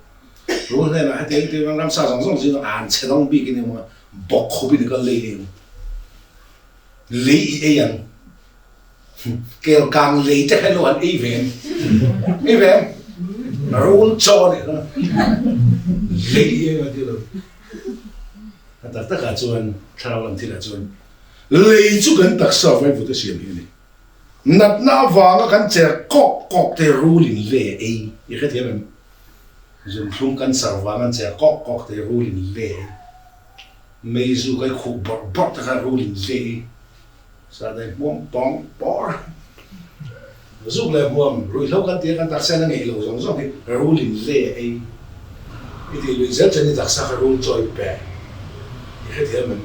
Rul hnenah hetiang tir ang ramsa zawng zawng zingah an chhe dawng bik in emaw bawk khup in i kal lei ang. Lei i ei ang. Kel kang lei te kha ilo han ei ve em? Ei ve em? Rul chaw nih kha. Lei i ei ang a ti lo. A tak takah chuan thlarau lam thilah chuan lei chu kan taksa vaivut a siam hi a ni. Natna avanga kan cher kawk kawk te rulin le ei i hrethiam em? Zunthlum cancer vang an cher kawk kawk te rul in le i meizu kai khuh bawrh bawrh te kha rul in le i sadai hmuam pawng pawr zuk leh hmuam ruihhlo kan tia kan taksa in a ngeih lo zawng zawng hi rul in le ei i tih luih zel chuan i taksa kha rul chawi pe i hrethiam em?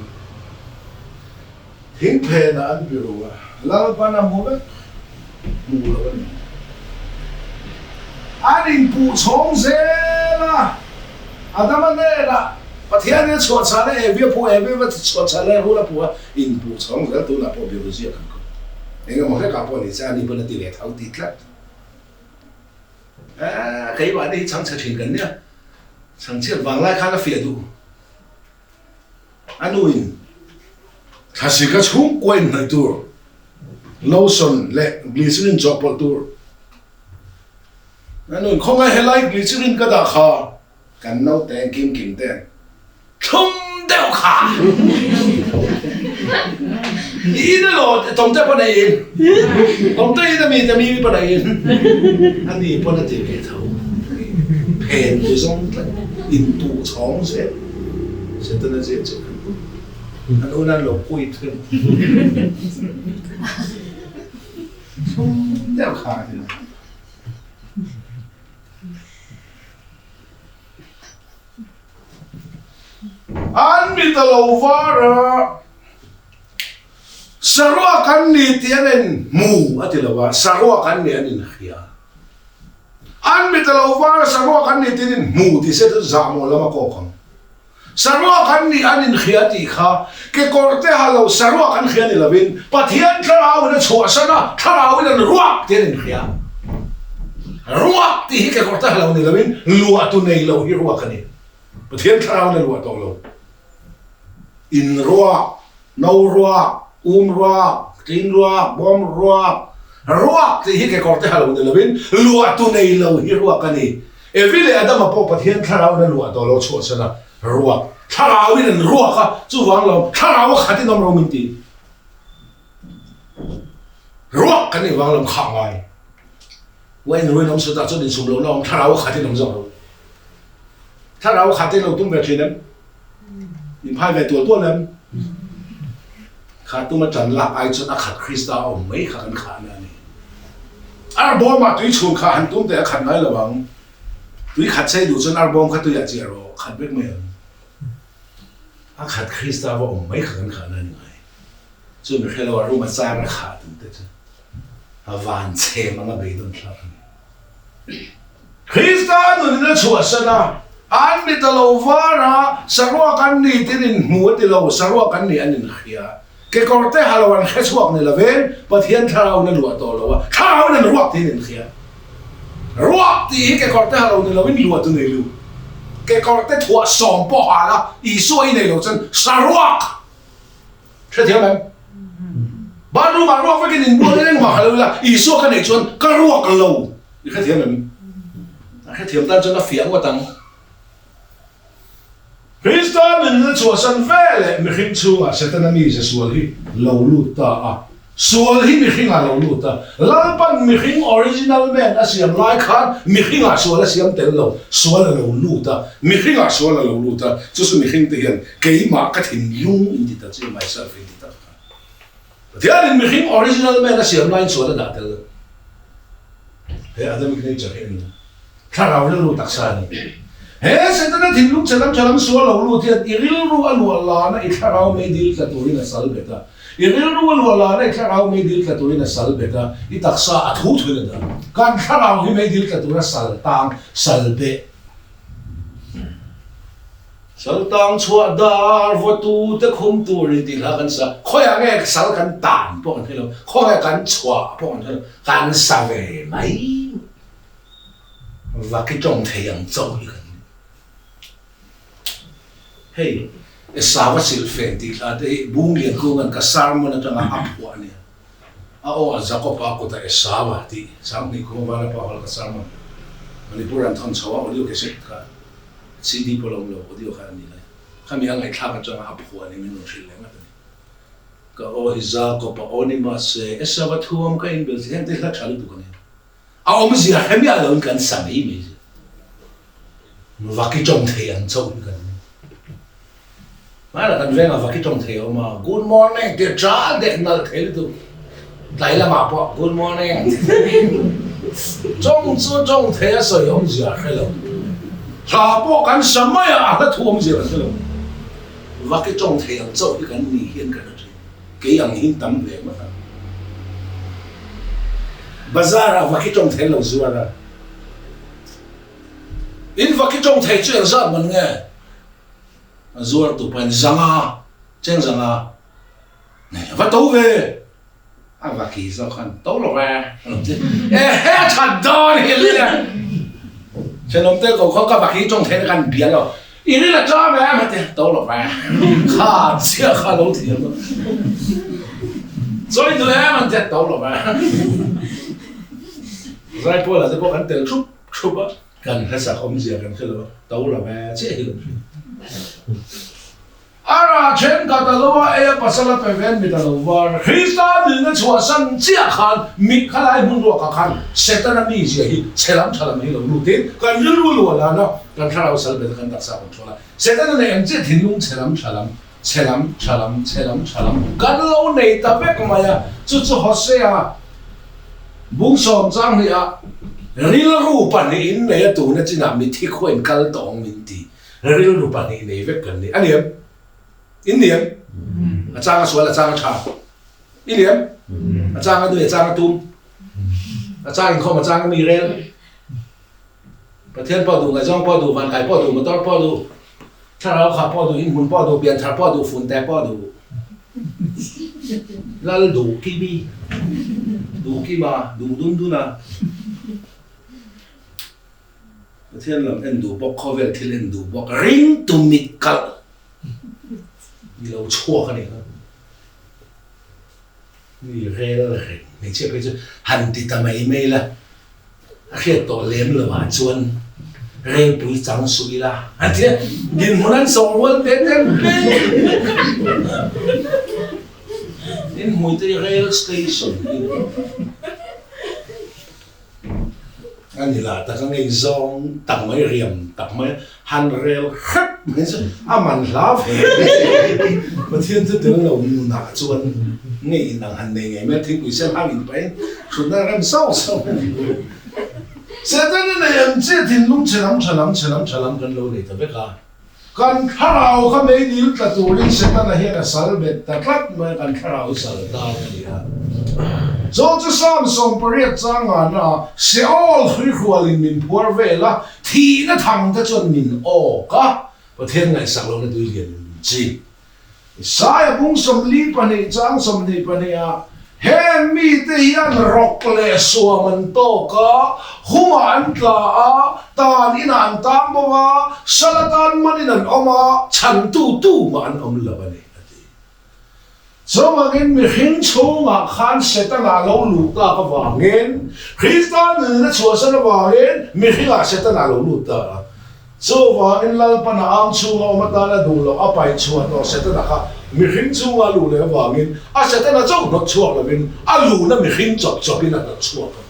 Thing phenah an biru a, Lalpan a hmu vek, hmu lo a ni. An inpuh chhawng zel a, Adama hnenah Pathianin a chhuah chhah leh Evi a phuh, Evi va chhuah chhah leh Rul a phuh a, inpuh chhawng zel tunah pawh biru ziak kan kawp. Eng emaw hlekah pawh ni se ani pawn a ti leh tho ti tlat. Eeh keimahni hi chhangchhe thin kan nia, chhangchhiat vanglai khan a fiah duh. A nuin thlasika chhungkua inhnawih tur lotion leh glycerin chawhpawlh tur. A nuin khawngaih helai glycerin ka dah kha kan naute kim kim ten thlum deuh kha in elaw tawmte pawn a in tawmte in ami te mi pawn a in a ni pawn a ti ve tho phen tu zawng tlat inpuh chhawng zel. Setana zia chu an unan lo pui thung. Thum deuh kha a ni. An mit a lo var a, saruak an ni tih an en hmu a ti lo a, saruak an ni an inhria. An mit a lo var a, saruak an ni tiin in hmu tih se chu zahmawh lam a kawk ang. Saruak an nih an inhria tih kha kekawr te ha lo saruak an hria ni lovin Pathian thlarauin a chhuahsan a, thlarauin an ruak tih an inhria. Ruak tih hi kekawr te ha lo ni lovin luahtu nei lo hi ruak a ni. Pathian thlarauin a luah tawh lo. In ruak, no ruak, um ruak, tlin ruak, bawm ruak, ruak tih hi kekawr te ha lo ni lovin luahtu nei lo hi ruak a ni. Evi leh Adama pawh Pathian thlarauin a luah tawh lo chhuahsan a, ruak thlarauin an ruak a, chuvang lo thlarau a khat in awm ro min ti. Ruak kan nih vang lam khah ngai. Uain ruin awm sutah chuan insum lohna awm thlarau a khat in awm zawk lo. Thlarau a khat in lo tum ve thin em? In phai ve tual tual em? Kha tuma tan lak ai chuan a khat Krista a awm mai kha kan khahna a ni. Arbawmah tui chhun kha han tum teh a khat ngai lo ang. Tui khat sei duh chuan arbawm kha tuiah chiah rawh, khat vek mai ang. A khat Krista va awm mai kha kan khahna a ni ngai. Chu mi hre lo a room a char a khah tum te chu a van chhem anga beidawn thlak a ni. Krista nunin a chhuahsan a, an ni ta lo var a, saruak an ni tin inhmu a ti lo, saruak an ni an inhria. Kekawr te ha lo an hre chhuak ni lovin Pathian thlarauin a luah tawh lo a, thlarauin an ruak tiin inhria. Ruak tih hi kekawr te ha lo ni lovin luah tu nei lu. Kekawr te thuah sawm pawh hal a, Isua i nei lo chuan saruak! Hrethiam em? Bathroom ah ruak vekin inbual in engmah ha lo ila, Isua ka neih chuan ka ruak lo. I hrethiam em? A hrethiam tan chuan a fiah ngawt ang. Krista nunna chhuahsan ve leh mihring chhungah Setana mize sual hi lo lut ta a. Sual hi mihringah lo lut a. Lalpan mihring original man a siam lai khan mihringah sual a siam tel lo. Sual a lo lut a. Mihringah sual a lo lut a. Chu chu mihringte hian keimah ka thinlung in ti ta che, myself in ti ta kha. Pathianin mihring original man a siam laiin sual a dah tel lo. He Adamic nature hi a ni a. Thlarau rilru taksa a ni. He Setana thinlung che lam tha lam sual lo lut hian i rilru a luah lana i thlarau mei dil tla turin a sal bet a. I rilru a luah lana i thlarau mei dil tla turin a sal bet a, i taksa a thu thuin a dah. Kan thlarau hi mei dil tla tura sal tang, sal beh. Sal tang chhuah dar vawtu te khum turin tih hla kan sa. Khawiah nge sal kan tan pawh kan hre lo, khawnge kan chhuah pawh kan hre lo, kan sa ve mai. Vaki tawng thei ang chauh hi kan ni. Hei, Esau a silhfen tih hla te hi Bung Lian Kunga'n ka sermon atanga a phuah a nia. A aw a Jakob-a kutah Esau a tih Sanghnih Khuma Vanapa Hall ka sermon Manipur an thawn chho a, audio cassette kha CD pawh la awm lo, audio kha a ni lai. Khami a ngaihthlak atanga a phuah ni min rawn hrilh leh ngat a ni. Ka aw hi Jakob-a aw ni mahse Esau a thuam ka inbel chi heng te hla tha lutuk a nia. A awmzia hre miah loin kan sa mai mai zia. Vaki tawng thei ang chauh hi kan ni. Hmanah kan vengah vaki tawng thei a awm a, good morning tih a chal dek nalh thei lutuk. Tlai lamah pawh good morning tawng chu tawng thei a sawi awmzia a hre lo. Hla pawh kan sa mai a, a hla thu awmzia kan hre lo. Vaki tawng thei ang chauh hi kan ni hian ka hre thin. Kei ang hin tam ve ngawt ang. Bazar ah vaki tawng thei lo zuar a. In vaki tawng thei chu engzat man nge? A zuar tu pahin zanga, cheng zanga. Nei a va to ve. A vaki zawk khan to lo ve a lo ti. Ehe a that dawn hi le. Thenawm te ko khaw ka vaki tawng thei na kan bia lo. I ril a ṭam em a ti, to lo ve. Kha chiah kha lo thiam a. Chawi duh em an ti, to lo ve. Zaipawl ah te pawh kan tel thup thup a, kan hlasak awmzia kan hre lo a, to lo ve chiah hi kan hria. A rah thenkhat a lo a ei a, pasal a pe ven mit a lo var. Krista nunna chhuahsan chiah khan mit kha lai hmun ruakah khan Setana mizia hi chhe lam tha lam hi lo lutin kan rilru luah lan a, kan thlarau sal bet a kan taksa control a. Setana nei ang chiah thinlung chhe lam tha lam, chhe lam tha lam, chhe lam tha lam kan lo nei ta vek mai a. Chu chu Hosea bungsawm chang hnih ah rilru pahnihin nei a tuna chinah mithi khuain kal tawng min ti. Rilru pahnih nei vek kan ni. A ni em? In ni em? A chang a sual, a chang a tha. I ni em? A chang a nui, a chang a tum. A chang inkhawm, a chang a mi rel. Pathian pawh duh, ngaihzawng pawh duh, vankai pawh duh, motor pawh duh, thlarau kha pawh duh, inhmun pawh duh, pianthar pawh duh, funte pawh duh. Lal duh kimi, duh kima, duh dun duna. Pathian lam en duh bawk, khawvel thil en duh bawk, ring tu mit kalh ni lo chhuak a ni kha. Mi rel reng hmeichhia phei chu han ti ta mai mai la, a hriat tawh lem lo ah chuan relpui chang suh ila an ti a, dinhmun an sawh rual te te in hmuite rail station hi. A ni lah tak a ngei zawng tak mai riam tak mai han rel hrep mai chu a man hla ve Pathian chu tel lo nunah chuan ngei inang han nei ngei mai a thingpui sen hang in pahin hrutna rem sauh sauh a ni. Setana nei ang chiah thinlung chhe lam tha lam chhe lam tha lam kan lo nei ta vek a. Kan thlarau kha meidil tla turin Setana hian a sal bet ta tlat mai a, kan thlarau sal tan a ni a. Chu chu Psalm 80 changana Seol hruihrualin min phuar vel a, thihna thang te chuan min awk a, Pathian ngaihsak lohna tui lian min chi. Isaiah bung 42 chang 22 ah, Heng mite hian rawk leh suam an tawk a, humah an tla a, tan inah an tang bawk a, sal atan manin an awm a, chhantu tumah an awm lo a ni, a ti. Chuvangin mihring chhungah khan Setana lo luh tak avangin, Krista nunna chhuahsan avangin mihringah Setana lo lut ta a. Chuvangin Lalpan a ang chhunga awm atana duh loh a paih chhuah tawh Setana kha mihring chhunga a luh leh avangin a Setana chauh hnawt chhuak lovin a luhna mihring chawp chawpin a hnawt chhuak a.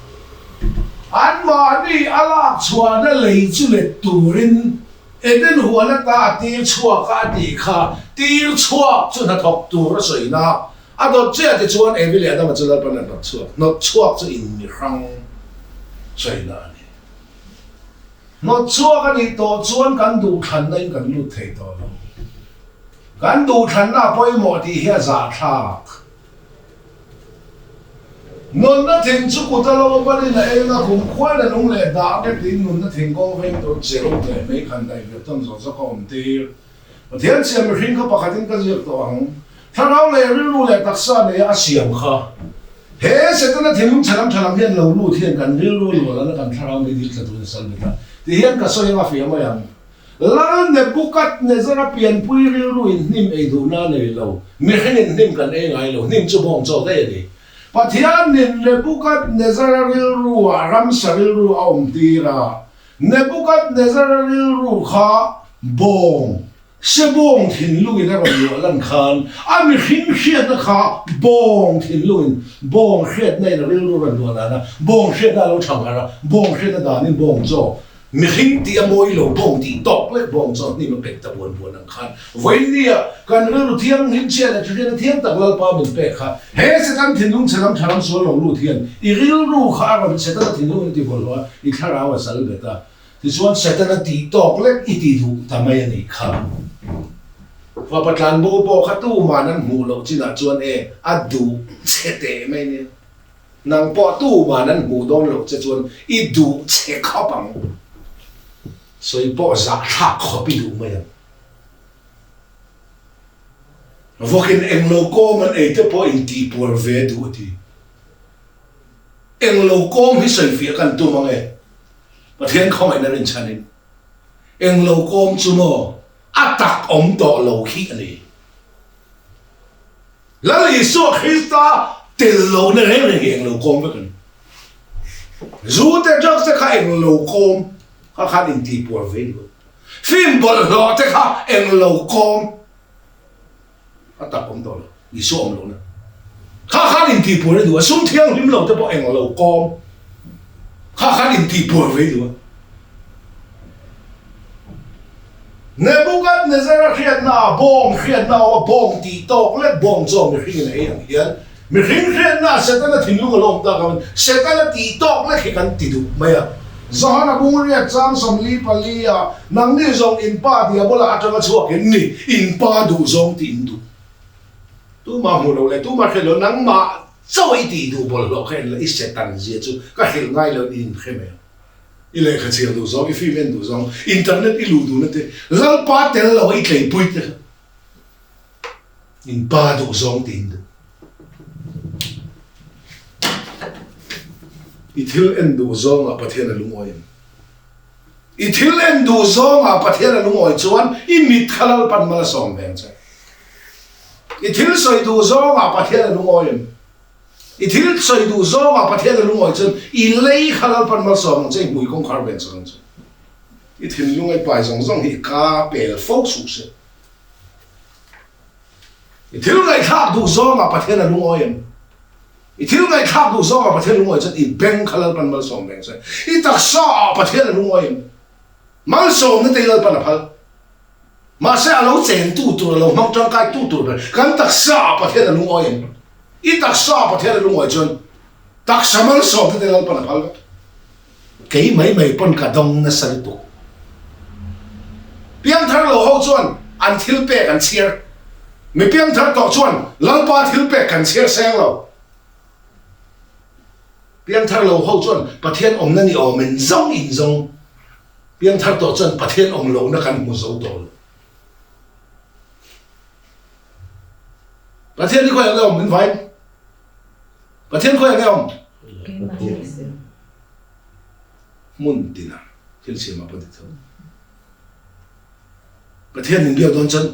Anmahni a lak chhuahna lei chu let turin Eden huan ata a tir chhuak a a tih kha tir chhuak chu hnathawk tur a sawina a dawt chiah tichuan Evi leh Adama chu Lalpan a hnawt chhuak. Hnawt chhuak chu inmihrang sawina a ni. Hnawt chhuak a nih tawh chuan kan duhthlanna in kan lut thei tawh lo. Kan duhthlanna a pawimawh tih hi a zahthlak. Nunna thing chu kut a lo banin a eng a, kum khuain a nung leh dah nge tiin nunna thing kawng veng tur cherub leh mei khan daih ve tawn zawk zawk a awm tir. Pathian siam mihring kha pakhatin ka ziak tawh ang. Thlarau leh rilru leh taksa neia a siam kha. He Setana thinlung chhe lam tha lam hian lo lut hian kan rilru luah lana kan thlarau mei dil tla turin a sal bet a. Ti hian ka sawi anga fiah mai ang. Lal Nebukadnezara pianpui rilru in hnim ei duhna a nei lo. Mihring in hnim kan ei ngai lo. Hnim chu bawng chaw daih a ni. Pathianin Nebukadnezara rilru ah ramsa rilru a awm tir a. Nebukadnezara rilru kha bawng Sebawng thinlungin a rawn luah lan khan a mihring hriatna kha bawng thinlungin, bawng hriatna in a rilru rawn luah dan a, bawng hriatna a lo thang harh a, bawng hriatna danin bawng chaw. Mihring tih a mawi lo bawng tih tawk lek bawng chuan hnim a pek ta buan buan ang khan vawinia kan rilru thianghlim chhia leh thahriatna thiang tak Lalpa min pek kha he Satan thinlung chhe lam tha lam sual lo lut hian i rilru kha a rawn Setana thinlung in ti bawlhhlawh a, i thlarau a sal bet a. Tichuan Setana tih tawk lek i ti duh ta mai a nih kha. Fapa tlanbo pawh kha tuman an hmuh loh chinah chuan e a duh chhe teh mai nia. Nang pawh tuman an hmuh dawn loh che chuan i duh che khawp ang. Sawi pawh zahthlak khawp i duh mai ang. Vawkin englo kawm an ei te pawh in tihpuar ve duh a ti. Englo kawm hi sawifiah kan tum ang e. Pathian khawngaihna rinchhanin. Englo kawm chu maw a tak awm tawh lo khi a ni. Lal Isua Krista tel lohna reng reng hi englo kawm vek a ni. Zu te drugs te kha englo kawm kha khan intihpuar ve duh a. Film bawlhhlawh te kha englo kawm a tak awm tawh lo, Isua awm lohna kha khan intihpuar a duh a. Sum thianghlim lo te pawh englo kawm kha khan intihpuar ve duh a. Nebukadnezara hriatna, bawng hriatna a awm a, bawng tih tawk lek bawng chaw mihringin a ei ang hian mihring hriatna Setana thinlung a lawm tak avangin Setana tih tawk lek hi kan ti duh mai a. Johana bungriat chang 44 ah, Nangni zawng in pa Diabola atanga chhuak in ni, in pa duh zawng tih in duh. Tumah hmuh loh leh tumah hriat loh nangmah chaw i tih duh bawlhhlawh kha en la i Setan zia chu ka hrilh ngai lo in inhre mai ang. I lehkha chhiar duh zawng, i film en duh zawng, internet i luh duhna te, Lalpa tel lo a i tleipui te kha in pa duh zawng tiin duh. I thil en duh zawngah Pathian a lungawi em? I thil en duh zawngah Pathian a lungawi chuan i mit kha Lalpan mal a sawm veng che. I thil sawi duh zawngah Pathian a lungawi em? I thil sawi duh zawngah Pathian a lungawi chuan i lei kha Lalpan malsawm ang che, i hmui kawngkhar ven sak ang che. I thinlung a i pai zawng zawng hi i ka pel fo suh se. I thil ngaihthlak duh zawngah Pathian a lungawi em? I thil ngaihthlak duh zawngah Pathian a lungawi chuan i beng kha Lalpan malsawm veng che. I taksa ah Pathian a lungawi em? Malsawmna te i Lalpan a phal. Mahse a lo cheng tu tur, a lo hmang tangkai tu tur ber kan taksa ah Pathian a lungawi em? I taksa ah Pathian a lungawi chuan taksa malsawm te te Lalpan a phal vek. Kei mai mai pawn ka dawng nasa lutuk. Piangthar lo ho chuan an thil pek an chhiar. Mi piangthar tawh chuan Lalpa thil pek kan chhiar seng lo. Piangthar lo ho chuan Pathian awmna ni awm in zawng in zawng. Piangthar tawh chuan Pathian awm lohna kan hmu zo tawh lo. Pathian hi khawiah nge awm min vain? Pathian khawiah nge awm? Hmun tinah thil siamah pawh dik tho. Pathian min biak dawn chuan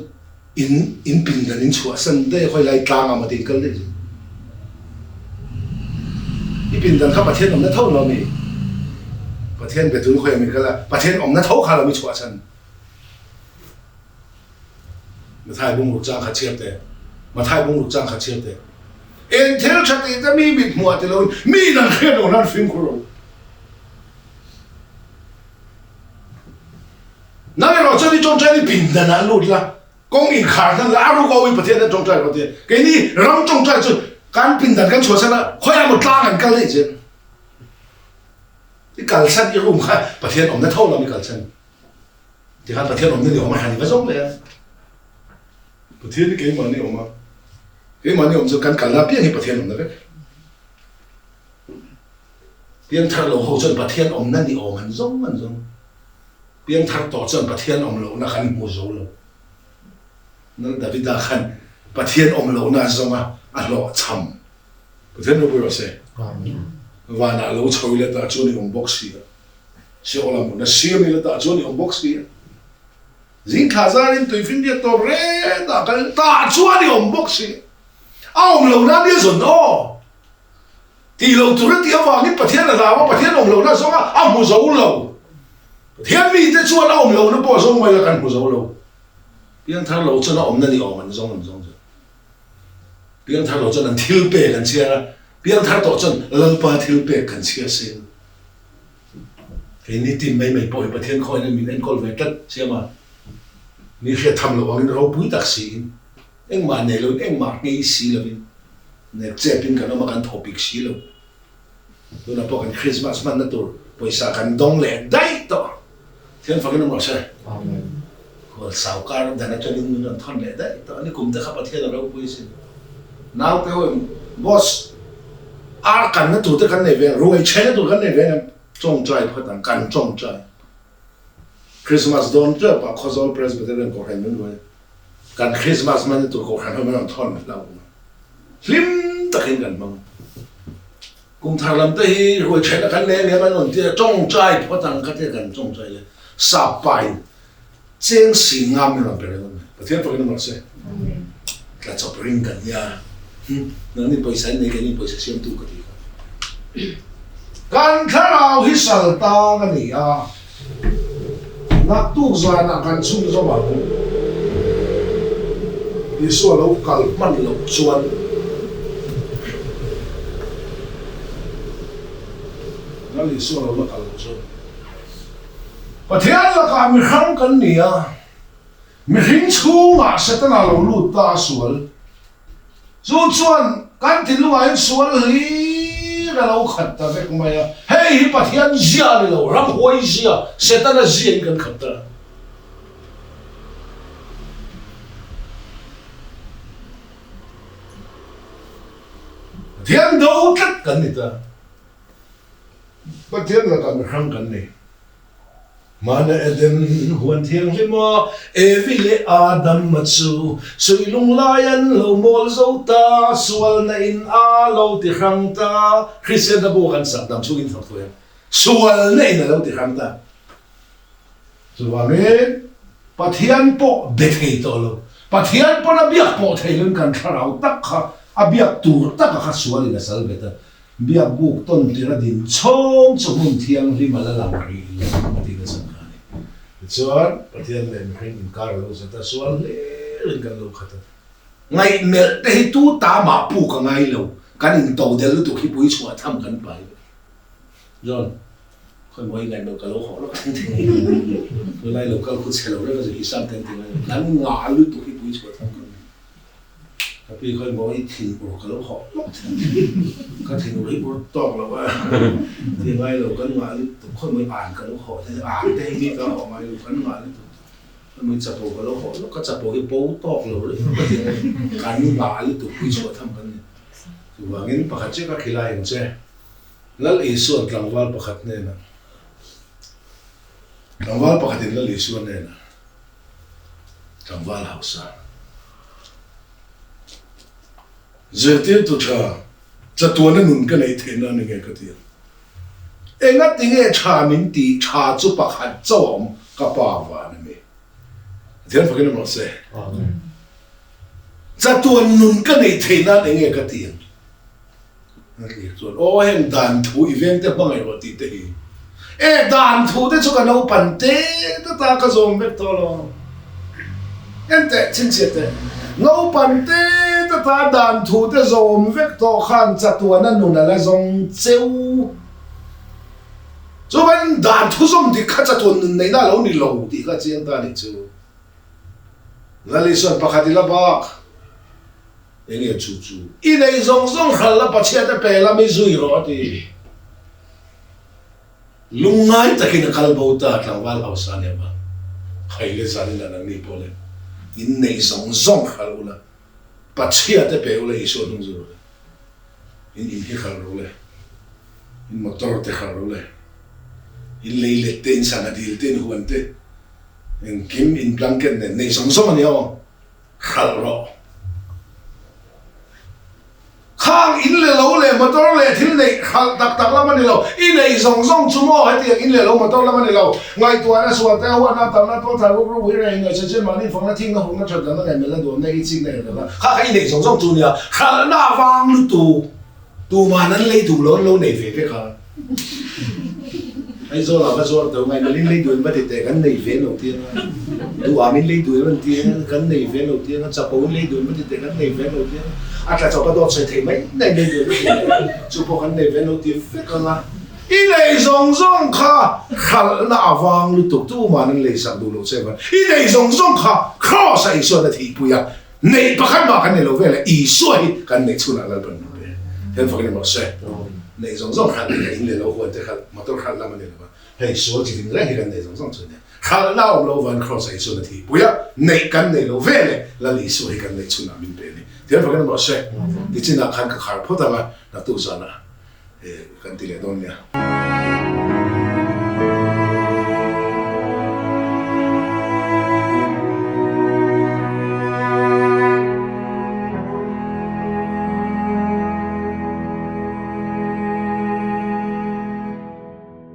in in pindan in chhuahsan daih a khawi lai tlang ah maw tiin kal daih chu. I pindan kha Pathian awmna tho lo mi? Pathian be tun khawi ah min kal a, Pathian awmna tho kha lo mi chhuahsan. Mathai bungruk chang kha chhiar teh. Mathai bungruk chang kha chhiar teh. Eng thil tha tih te mi mit hmuh ah ti loin mi in an hriat lo hlan fimkhur lo. Nang erawh chuan i tawngtai ni pindan ah lut la, kawng inkhar hnan la, a ruk awi Pathian an tawngtai rawh tia. Keini ram tawngtai chu kan pindan kan chhuahsan a, khawiah maw tlang an kal daih che. I kalsan i room kha Pathian awmna tho lam i kalsan. Tikhan Pathian awmna ni awm a hran i va zawng leh a. Pathian hi keimahni awm a, keimahni awm chu kan kalna apiang hi Pathian awmna vek. Piangthar lo ho chuan Pathian awmna ni awm an zawng an zawng. Piangthar tawh chuan Pathian awm lohna khan hmu zo lo. Nal Davida khan Pathian awm lohna a zawng a, a hlawhchham. Pathian ropui rawh se. Vanah lo chho ila tah chuan i awm bawk si a. Seol a hmun a siam ila tah chuan i awm bawk si a. Zing thla zarin tuifinriat tawp ret ah kal tah chuan i awm bawk si a. A awm lohna nia zawn aw. Tih lo tur a tih avangin Pathian a hlau a, Pathian awm lohna zawng a, a hmu zo lo. Pathian mite chuan a awm lohna pawh zawng mai la kan hmu zo lo. Piangthar lo chuan a awmna ni awm an zawng an zawng chuan. Piangthar lo chuan an thil pek an chhiar a, piangthar tawh chuan Lalpa thil pek kan chhiar seng. Keini team mai mai pawh hi Pathian khawiin min enkawl ve tlat chiam a, mi hriat tham loh angin ropui tak siin engmah nei loin engmah nghei si lovin nek chepin kan awm a, kan thaw bik si lo. Tunah pawh kan Christmas hmanna tur pawisa kan dawng leh daih tawh. Thian fakin awm rawh se. Khual sau kar dan atangin min rawn thawn leh daih tawh a ni. Kum te kha Pathian a ropui sin. Naute ho in boss ar kanna tur te kan nei ve ang, ruai chhena tur kan nei ve ang em? Tawngtai phawt ang, kan tawngtai. Christmas dawn teuh pah Khawzawl Presbyterian Kohhran min ruai. Kan Christmas hmanna tur Kohhran ho min rawn thawn hlauh a. Hlim takin kan hmang. Kum thar lam te hi ruai chhena kan nei aniang an rawn tia tawngtai phawt ang ka tia kan tawngtai le. Sap pain cheng si ngam min rawn pe reng a ni. Pathian fakin awm rawh se. Tla chawp ring kan nia. Nangni pawisa in nei keini pawisa siamtu ka ti kha. Kan thlarau hi sal tang a ni a, naktuk zanah kan chhunzawm ang. Isua lo kal hman loh chuan Lal Isua lo la kal loh chuan Pathian lakah mihrang kan ni a, mihring chhungah Setana lo lut ta a sual. Chu chuan kan thinlungah hian sual hlir a lo khat ta vek mai a, hei hi Pathian zia a ni lo, ramhuai zia, Setana zia in kan khat ta. Pathian do tlat kan ni ta. Pathian lakah mihrang kan ni. Hmana Eden huan thianghlima Evi leh Adama chu suihlung lai an lo mawl zo ta, sualna in a lo ti hrang ta. Kristian ta pawh kan sak dam chungin thawk thu em? Sualna in a lo ti hrang ta. Chuvangin Pathian pawh be thei tawh lo. Pathian pawn a biak pawh thei loin kan thlarau tak kha a biak tur taka kha sualin a sal bet a. Biak buk tawn tir a din chhawng chu hmun thianghlim a la lang rih lo a tih nasa kha a ni. Tichuan, Pathian leh mihring inkar a lo zat a, sual hlirin kan lo khat a. Ngaihmelh te hi tu ta mah puk a ngai lo, kan into del lutuk hi pui chhuah tham kan pai vek. John, khawi maw i ngaihmelh ka lo hawh lawk ang tih. Tunlai lo kal khu chhe lo reng a zu hisap te an ti ngai lo. Kan ngah lutuk hi pui chhuah tham kan pai. Ka pi khawi maw i thin ur ka lo hawh lawk thin ka thin ur hi ur tawk lo a ti ngai lo kan ngah lutuk khawi maw i an ka lo hawh te an te hi mi ka hawh ngai lo kan ngah lutuk khawi maw i chapo ka lo hawh lawk ka chapo hi po tawk lo rih ka ti ngai kan ngah lutuk pui chhuah tham kan ni chuvangin pakhat chiah ka khilai ang che Lal Isuan tlangval pakhat hnenah tlangval pakhatin Lal Isua hnenah Tlangval hausa. Zirtirtu tha chatuana nun ka neih theihna a ni nge ka ti a. Engati nge tha min tih tha chu pakhat chauh a awm ka pa van a ni. Pathian fakin awm rawh se. Chatuan nun ka neih theih nan enge ka ti ang? A tih chuan, Aw heng dan thu i veng te hmangaih rawh tih te hi. E dan thu te chu ka naupan te te ta ka zawm vek tawh lo. Enteh chhinchhiat teh, naupan te te ta dan thu te zawm vek tawh khan chatuana nun a la zawng cheu. Chuvain dan thu zawm dik kha chatuan nun neihna a lo ni lo tih kha chiang ta nih chu. Laliswan pakhat i la bak. Enge chu chu? I nei zawng zawng hral la Pathian a pe la mi zui rawh a ti. Lungngai takin a kal bo ta tlangval hausa nia bang. Khai le zan in an ni pawh le. In nei zawng zawng hral ula Pathian te pe ula Isua hnung zui rawh le. In in hi hral rawh le. In motor te hral rawh le. In lei let te in sangha dil te in huan te engkim in blanket nen nei zawng zawng a nia aw. Hralh rawh. Khang in leh lo leh motor leh thil neih hralh tak tak lam a ni lo. I neih zawng zawng chu maw hetiang in leh lo motor lam a ni lo. Ngaihtuahna sual te, huatna, tamna, tualthai, ruk ruk, uire, ingaihsa chen, mahni fangna, thingna, hurna, that dangna, ngaihmelna, duamna, itsikna, inrelna kha kha i neih zawng zawng chu nia. Hralhna avang lutuk tuman an lei duh lo an lo nei ve vek a. Aizawl ah va zuar teuh ngai malin lei duh in va ti teh kan nei ve lo tiang a, duh ah min lei duh em an ti a, kan nei ve lo tiang a, chapo in lei duh em va ti teh kan nei ve lo tiang a, a tla chawp a dawt sawi thei mai na in lei duh em va ti teh chu pawh kan nei ve lo ti vek ang a. I nei zawng zawng kha hralhna a vang lutuk, tuma'n an leisak duh lo che van. I nei zawng zawng kha Kraws-a Isua'n a thihpui a, neih pakhat mah kan nei lo vel e, Isua hi kan neih chhunah Lalpan min pe. Thian fakin emaw se, neih zawng zawng hralh hi ka in leh lo huan te hralh, motor hralh lam a ni lo va, hei sual chi ding reng hi kan nei zawng zawng chu a nia. Hralhna a awm lo van Kraws-a Isua'n a thihpui a, neih kan nei lo vel e, Lal Isua hi kan neih chhunah min pe a ni. Thian fakin emaw se, tichinah khan ka khar phawt ang a, naktuk zanah. Kan ti leh dawn nia.